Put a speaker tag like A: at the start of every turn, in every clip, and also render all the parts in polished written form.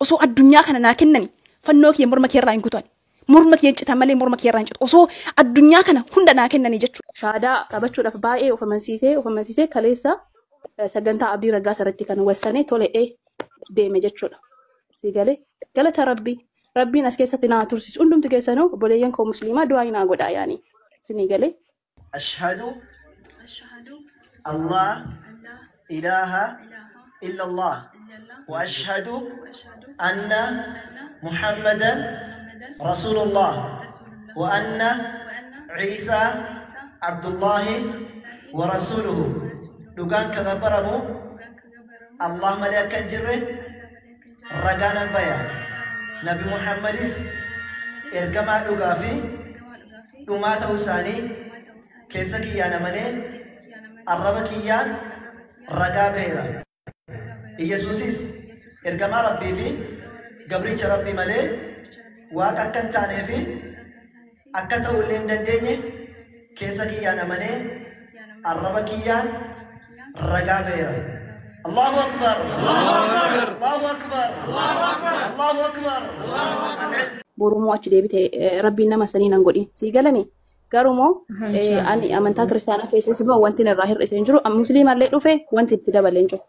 A: Osoo addunyaa kana naa kennani fannoo kiyya morma kee irraa hin kutan. Morma kiyya hin citan malee morma kee irraa hin citu. Osoo addunyaa kana hunda naa kennani jechuudha. Shaadaa qabachuudhaaf baay'ee of amansiisee of amansiisee kaleessa sagantaa Abdii Raggaasa irratti kan wassane tole'ee deeme jechuudha. Si galee galata Rabbii. Rabbiin as keessatti naa tursiisu. Hundumti keessanuu obboleeyyan koo musliimaa du'aa naa godhaa yaani. Isinii galee.
B: أشهد الله إله إلا الله وأشهد أن محمدا رسول الله وأن عيسى عبد الله ورسوله لقان كغبرمو الله ملك جره رجانا بيا نبي محمد إرجما لقافي وما توساني keessa kiyyaan amanee arraba kiyyaan ragaa baheera. Iyyasuusis ergamaa Rabbii fi gabricha Rabbii malee waaqa akka hin taanee fi akka ta'u illee hin dandeenye keessa kiyyaan amanee arraba kiyyaan ragaa baheera. Allahu Akbar! Allahu Akbar! Allahu Akbar!
A: Borumoo achi deebite Rabbiin nama sanii nan godhin. Sii galame? Garumoo ani amantaa kiristaanaa keessas immoo wanti irraa hir'ise hin jiru. Musliimallee dhufe wanti itti dabalee hin jiru.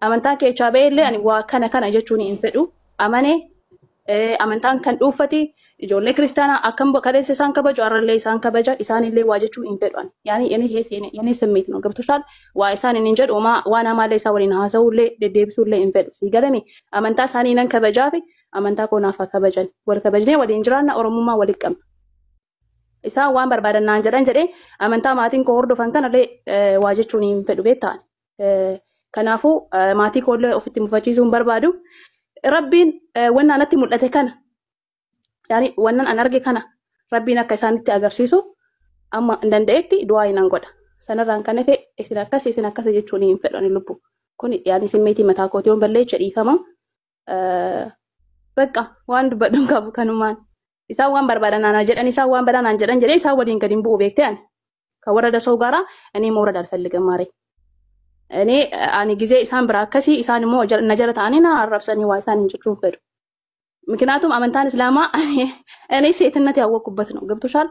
A: Amantaa keechaa ba'ellee ani waa kana kana jechuun hin fedhu. Amane amantaan kan dhuunfati ijoollee kiristaanaa akkam kaleessa isaan kabaju har'allee isaan kabaja isaanillee waa jechuu hin fedhu. Yaani የኔ ስሜት ነው ገብቶሻል። waa isaan hin jedhu waan hamaallee isaa waliin haasa'ullee deddeebisuullee hin fedhu. Sii galame amantaa isaanii nan kabajaafi amantaa koo naaf haa kabajan. Wal kabajnee waliin jiraanna Oromummaa waliin qabna. Isaan waan barbaadan naan jedhan jedhee amantaa maatiin koo hordofan kanallee waa jechuun hin fedhu beektaan. Kanaafuu maatii koollee ofitti mufachiisuu hin barbaadu. Rabbiin wanna anatti mul'ate kana yaani wannan an arge kana Rabbiin akka isaanitti agarsiisu amma hin danda'etti du'aa nan godha. Sanarraan kan hafe isin akkas isin akkas jechuun hin fedhu ani lubbu. Kun yaani simmeetii mataa kootii yoon balleecha dhiifama. Bakka waan dubbadhu hin qabu kanumaan. Isaan waan barbaadan naan jedhan isaan waan badaa naan jedhan jedhee isaan waliin gadi hin bu'u beektee ani. ከወረደ ሰው ጋራ እኔ መውረድ አልፈልግም ማሬ። እኔ ani ጊዜ isaan bira akkasii isaan immoo na jala ta'anii na arrabsanii waa isaan hin jechuun fedhu. ምክንያቱም amantaan islaamaa እኔ ሴትነት ያወቅኩበት ነው። ገብቶሻል?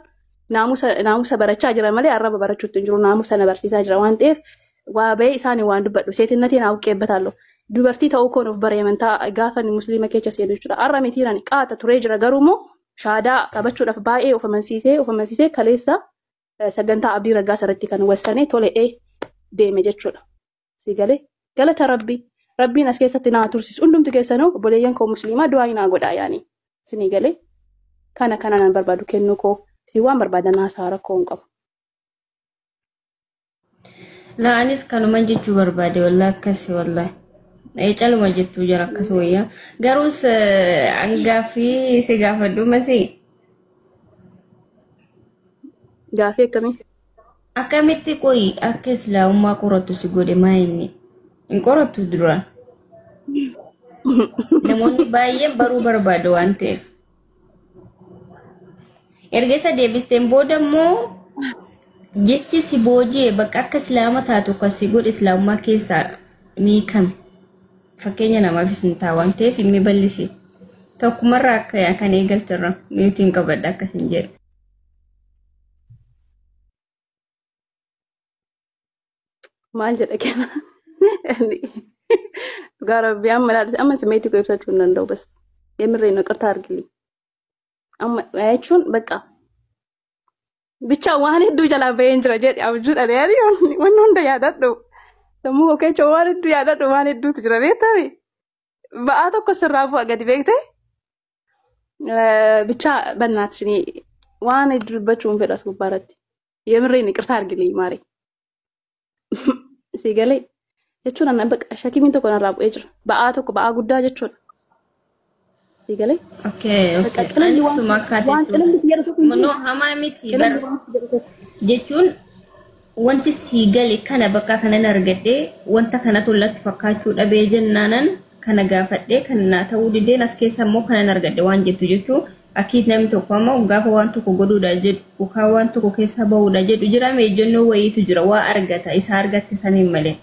A: Naamusa barachaa jira malee arraba barachuutti hin jiru. Naamusa na barsiisaa jira waan ta'eef waa ba'ee isaanii waan dubbadhu seetinnatiin hawqeebbataallo. Dubartii ta'uu koon of bare amantaa gaafa musliima keessa seenu jechuudha. Arra mitiirani qaata turee jira garuu immoo shaadaa qabachuudhaaf baay'ee of amansiisee of amansiisee kaleessa sagantaa Abdii Raggaasa irratti kan wassane tole'ee deeme jechuudha. Si galee galata Rabbii. Rabbiin as keessatti naa tursiisu. Hundumti keessanuu obboleeyyan koo musliimaa du'aa naa godhaa yaani. Isinii galee kana kana nan barbaadu kennuu koo si waan barbaadan haasaa rakkoo hin qabu.
C: Laa anis kanuman jechuu barbaade wallahi akkasi wallahi. Caluma jettuu jira akkas wayyaa. Garuus gaaffii si gaafadhu masii.
A: Gaaffii akkamii?
C: Akkamitti qoyi akka islaamummaa qorattu si godhe maa inni? Hin qorattu duraan. Namoonni baay'een baruu barbaadu waan ta'eef. Erga isa deebisteen booda immoo jechi si booji'e bakka akka islaama taatu kan si godhe islaamummaa keessaa miikame. Fakkeenya namaafis hin ta'a waan ta'eef inni bal'isi. Tokkumarraa akka kan eegalterra miitiin qabadha akkasin jedhu.
A: Maal jedha kenna? Dhugaa Rabbii amma ilaalise amma simmeetii koo ibsachuu hin danda'u bas. የምሬን ነው ይቅርታ አድርግልኝ። Amma jechuun በቃ ብቻ waan hedduu jalaa baheen jira jedhe abjuudha yaani wanni hunda yaadadhu. Sammuu koo keessa waan hedduu yaadadhu waan hedduutu jira beektami. Ba'aa tokko sirraa bu'a gadi beekte. ብቻ በእናትሽ እኔ waan hedduu dubbachuu hin fedhu as gubbaarratti. የምሬን ይቅርታ አድርግልኝ ማሬ። Si galee jechuun anna bakka shakimiin tokko narraa bu'ee jira. Ba'aa tokko ba'aa guddaa jechuudha. Si galee.
C: Okay,
A: Bakka
C: okay.
A: qilalli
C: Anis
A: waan
C: suma akka
A: waan qilalli si jedhu tokko hin jiru.
C: Manoo hamaa miti bar
A: Qilalli waan si jedhu tokko.
C: jechuun wanti sii gale kana bakka kanan argadhee wanta kanatu latti fakkaachuu dhabee jennaanan kana gaafadhee kan naa ta'uu dideen as keessa immoo kanan argadhe waan jettu jechuun akkiit namni tokko amma gaafa waan tokko godhuudha jedhu yookaan waan tokko keessa bahuudha jedhu jira ejjennoo wayiitu jira waa argata isa argatte saniin malee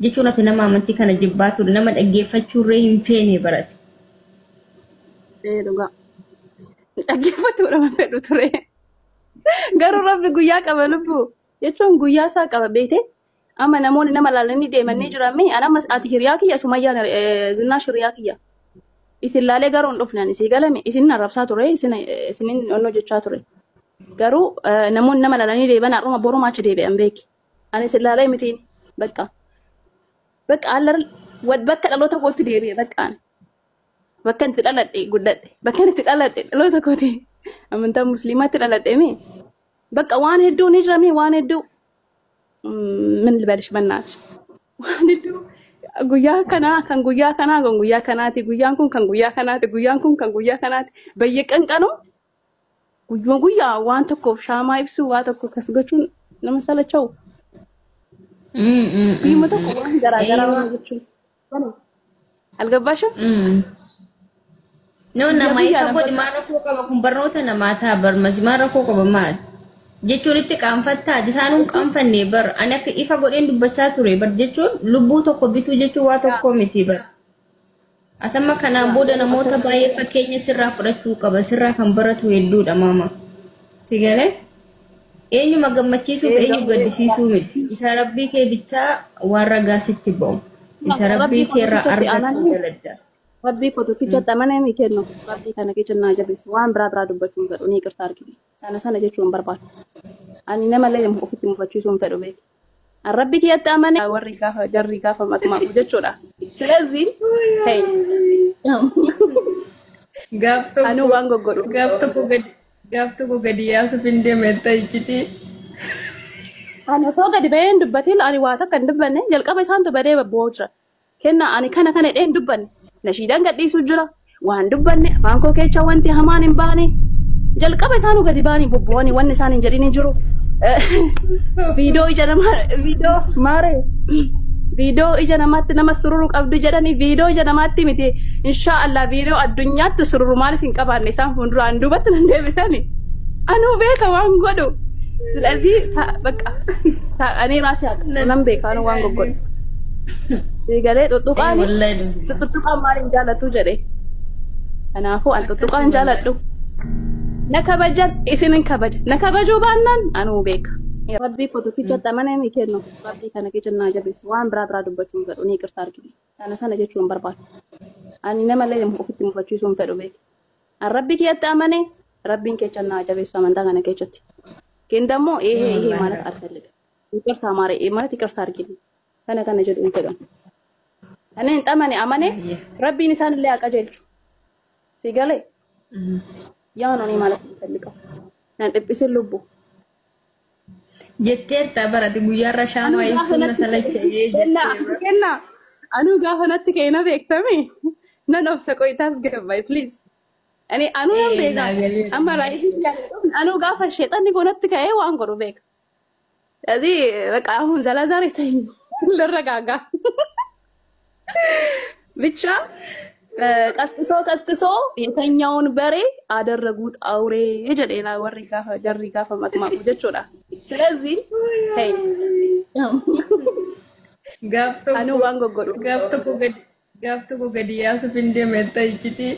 C: jechuun ati nama amantii kana jibbaa ture nama dhaggeeffachuurree hin feene barate.
A: Dhugaa. Dhaggeeffachuudha fedhu ture. Garuu rabbi guyyaa qaba lubbuu jechuun guyyaa isaa qaba beekte. Amma namoonni nama laalanii deemanii jiran ani ati hiriyaa kiyya Sumayyaan Zinnaash hiriyaa kiyya. Isin laalee garuu hin dhufne ani sii galame isin arrabsaa ture isinin onnoo jechaa ture. Garuu namoonni nama laalanii deeman har'uma boruma achi deebi'an beeki. Ani isin laalee mitiin bakka. Bakka allar bakka dhaloota kootti deebi'e bakka ani. Bakka itti dhaladhe guddadhe bakka itti dhaladhe dhaloota kooti amantaa musliimaatti dhaladhe mee bakka waan hedduu ni jira mee waan hedduu ምን ልበልሽ በእናትሽ waan hedduu guyyaa kanaa kan guyyaa kanaa kan guyyaa kanaati guyyaan kun kan guyyaa kanaati guyyaan kun kan guyyaa kanaati በየቀን ቀኑ guyyuma guyyaa waan tokkoof shaamaa ibsuu waa tokko kas gochuun nama salacha'u guyyuma tokko waan garaagaraa waan gochuun አልገባሽም?
C: No, nama ifa godhi maal rakkoo qaba kun barnoota namaa ta'a barmasi maal rakkoo qaba maal jechuun itti qaanfattaa isaanuun qaanfanne bar ani akka ifa godheen dubbachaa ture bar jechuun lubbuu tokko bituu jechuun waa tokko miti bar. Atamma kanaan booda namoota baay'ee fakkeenya sirraa fudhachuu qaba sirraa kan baratu hedduudha maama. Si galee? Eenyuma gammachiisuuf eenyu gaddisiisuu miti. Isa rabbii kee bichaa waan ragaa sitti ba'u. Isa rabbii kee irraa argatu galadda.
A: Rabbii koo tokkichatti amanee mi kennu. Rabbii kana keessa naa jabeessu. Waan biraa biraa dubbachuu hin fedhu. Ni ይቅርታ arginu. Sana sana jechuu hin barbaadu. Ani nama illee ofitti mufachiisuu hin fedhu beeku. Rabbii kiyyatti amane warri gaafa jarri gaafa maqmaaqu jechuudha. ስለዚህ hey
C: Gaaf tokko
A: anuu waan goggodhu.
C: Gaaf tokko gadi yaasuuf hin deemetta iccitii.
A: Ani osoo gadi bahee hin dubbatin ani waa takka hin dubbanne jalqaba isaantu badee babboo jira. Kenna ani kana kana dhee hin dubbanne. Nashiidaan gadhiisuu jira. Waan dubbanne afaan koo keessa wanti hamaan hin baane. Jalqaba isaanuu gadi baanii bobbo'anii wanni isaan hin jedhin hin jiru. Viidiyoo ija namaa viidiyoo maaree viidiyoo ija namaatti nama sururu qabdu jedhanii viidiyoo ija namaatti miti inshaallah viidiyoo addunyaatti sururu maaliif hin qabaanne isaan fuulduraan duubatti nan deebisani. Anuu beeka waan godhu. ስለዚህ በቃ እኔ ራሴ nan beeka anuu waan goggodhu. Galee tuttuqaan tuttuqaan maal hin jaallattu jedhe. Kanaafuu an tuttuqaan hin jaalladhu. Na kabajan isinin kabaja. Na kabajuu baannaan anuu beeka. Rabbii koo tokkichatti amanee mi kennu. Rabbii kana keessa naa jabeessu. Waan biraa biraa dubbachuu hin fedhu. Ni ይቅርታ arginu. Sana sana jechuu hin barbaadu. Ani nama illee ofitti mufachiisuu hin fedhu beeku. An rabbii kiyyatti amanee rabbiin keessa naa jabeessu amantaa kana keessatti. ግን ደግሞ ይሄ ይሄ ማለት አልፈልግም። ይቅርታ ማሬ ማለት ይቅርታ አድርጊልኝ። kana kana jedhu hin fedhan. Ani hin xamane amane rabbiin isaan illee haa qajeelchu. Si galee yaa ነው እኔ ማለት የምፈልገው nan dhiphisin lubbu.
C: Jetteerta barate guyyaarra shaamaa ibsuun na salacha'ee jettee.
A: Kenna anuu gaafa natti keena beektame nan obsa qoyitaas gabbaay please. Ani anuu nan beeka amma raayii anuu gaafa sheexanni koo natti ka'ee waan godhu beeka. ስለዚህ በቃ አሁን ዘላዛሬ ተኝ ልረጋጋ ብቻ ቀስቅሶ ቀስቅሶ የተኛውን በሬ አደረጉት አውሬ jedheena warri gaafa jarri gaafa maqmaaqu jechuudha. ስለዚህ hey
C: Gaaf
A: anuu
C: tokko
A: waan goggodhu.
C: Gaaf tokko gadi yaasuuf hin deemetta iccitii.